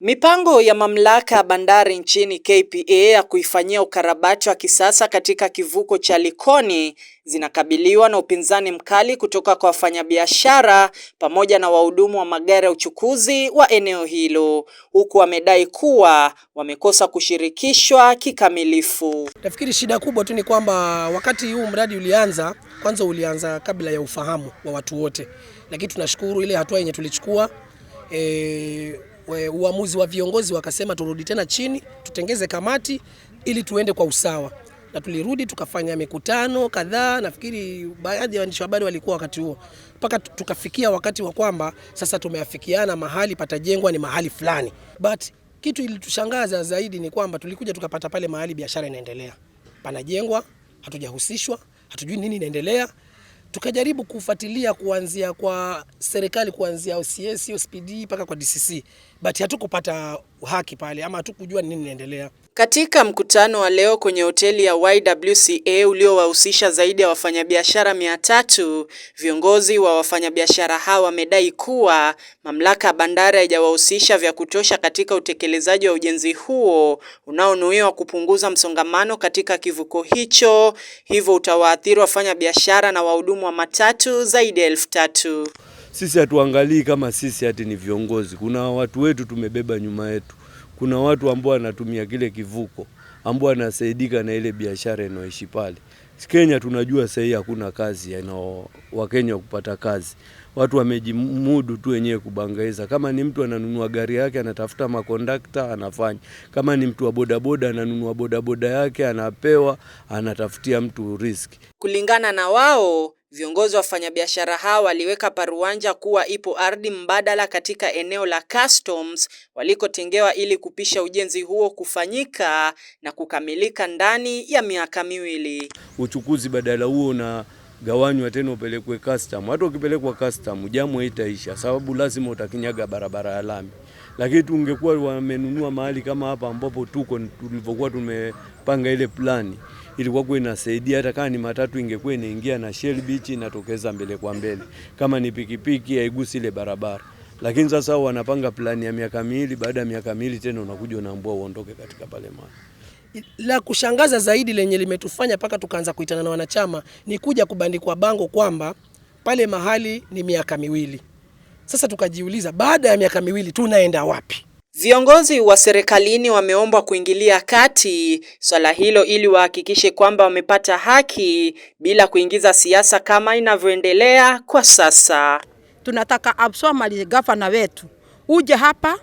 Mipango ya mamlaka ya bandari nchini KPA ya kuifanyia ukarabati wa kisasa katika kivuko cha Likoni zinakabiliwa na upinzani mkali kutoka kwa wafanyabiashara pamoja na wahudumu wa magari ya uchukuzi wa eneo hilo, huku wamedai kuwa wamekosa kushirikishwa kikamilifu. Nafikiri shida kubwa tu ni kwamba wakati huu mradi ulianza, kwanza ulianza kabla ya ufahamu wa watu wote, lakini tunashukuru ile hatua yenye tulichukua uamuzi wa viongozi wakasema turudi tena chini tutengeze kamati ili tuende kwa usawa, na tulirudi tukafanya mikutano kadhaa. Nafikiri baadhi ya waandishi wa habari walikuwa wakati huo, mpaka tukafikia wakati wa kwamba sasa tumeafikiana mahali patajengwa ni mahali fulani. But kitu ilitushangaza zaidi ni kwamba tulikuja tukapata pale mahali biashara inaendelea, panajengwa, hatujahusishwa, hatujui nini inaendelea. Tukajaribu kufuatilia kuanzia kwa serikali, kuanzia OCS, OCPD mpaka kwa DCC, but hatukupata haki pale ama hatukujua nini inaendelea. Katika mkutano wa leo kwenye hoteli ya YWCA uliowahusisha zaidi ya wafanyabiashara 300, viongozi wa wafanyabiashara hao wamedai kuwa mamlaka ya bandari haijawahusisha vya kutosha katika utekelezaji wa ujenzi huo unaonuiwa kupunguza msongamano katika kivuko hicho, hivyo utawaathiri wafanyabiashara na wahudumu wa matatu zaidi ya 3,000. Sisi hatuangalii kama sisi ati ni viongozi. Kuna watu wetu tumebeba nyuma yetu. Kuna watu ambao wanatumia kile kivuko, ambao wanasaidika na ile biashara inayoishi pale. Kenya tunajua sasa hakuna kazi na Wakenya kupata kazi. Watu wamejimudu tu wenyewe kubangaiza. Kama ni mtu ananunua gari yake anatafuta makondakta anafanya. Kama ni mtu wa bodaboda ananunua bodaboda yake anapewa, anatafutia mtu riski. Kulingana na wao, viongozi wa wafanyabiashara hao waliweka paruanja kuwa ipo ardhi mbadala katika eneo la Customs walikotengewa ili kupisha ujenzi huo kufanyika na kukamilika ndani ya miaka 2. Uchukuzi badala huo na gawanywa tena upelekwe custom. Hata ukipelekwa custom jamu haitaisha, sababu lazima utakinyaga barabara ya lami. Lakini tungekuwa wamenunua mahali kama hapa ambapo tuko tulivyokuwa tumepanga ile plani, ilikuwa kwa inasaidia. Hata kama ni matatu ingekuwa inaingia na Shell Beach inatokeza mbele kwa mbele, kama ni pikipiki haigusi ile barabara. Lakini sasa wanapanga plani ya miaka 2, baada ya miaka 2 tena unakuja unaambiwa uondoke katika pale mahali. La kushangaza zaidi lenye limetufanya mpaka tukaanza kuitana na wanachama ni kuja kubandikwa bango kwamba pale mahali ni miaka 2. Sasa tukajiuliza baada ya miaka 2 tunaenda wapi? Viongozi wa serikalini wameombwa kuingilia kati swala hilo ili wahakikishe kwamba wamepata haki bila kuingiza siasa kama inavyoendelea kwa sasa. Tunataka Abdulswamad gavana wetu uje hapa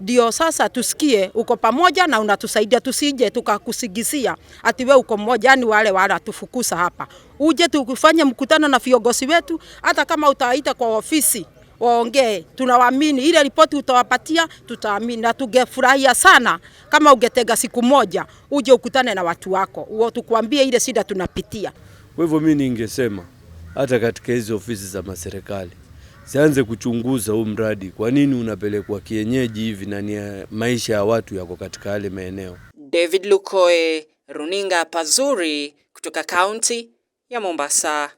ndio sasa tusikie uko pamoja na unatusaidia, tusije tukakusigisia ati we uko mmoja, yani wale wala tufukusa hapa. Uje tukufanye mkutano na viongozi wetu, hata kama utaita kwa ofisi waongee, tunawaamini. Ile ripoti utawapatia tutaamini, na tungefurahia sana kama ungetega siku moja uje ukutane na watu wako, tukwambie ile shida tunapitia. Kwa hivyo mimi ningesema hata katika hizi ofisi za maserikali sianze kuchunguza huu mradi, kwa nini unapelekwa kienyeji hivi na ni maisha ya watu yako katika yale maeneo. David Lukoe, Runinga Pazuri kutoka kaunti ya Mombasa.